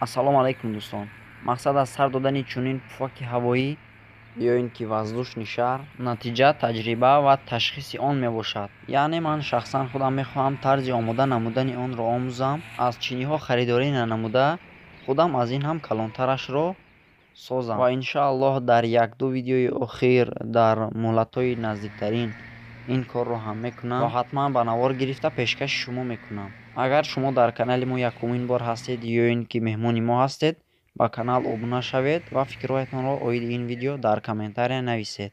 Ассалому алайкум, дӯстон. Мақсад аз сар додани чунин пуфаки ҳавоӣ ё ин ки воздушный шар натиҷа, таҷриба ва ташхиси он мебошад. Яъне ман шахсан худам мехоҳам тарзи омода намудани онро омӯзам, аз чиниҳо харидорӣ нанамуда, худам аз ин ҳам калонтарашро созам ва иншааллоҳ дар як-ду видеои охир дар муҳлатҳои наздиктарин ин корро ҳам мекунам ва ҳатман ба навор гирифта пешкаши шумо мекунам. Агар шумо дар канали мо якумин бор ҳастед ё ин ки меҳмони мо ҳастед, ба канал обуна шавед ва фикрҳоятонро оиди ин видео дар комментария нависед.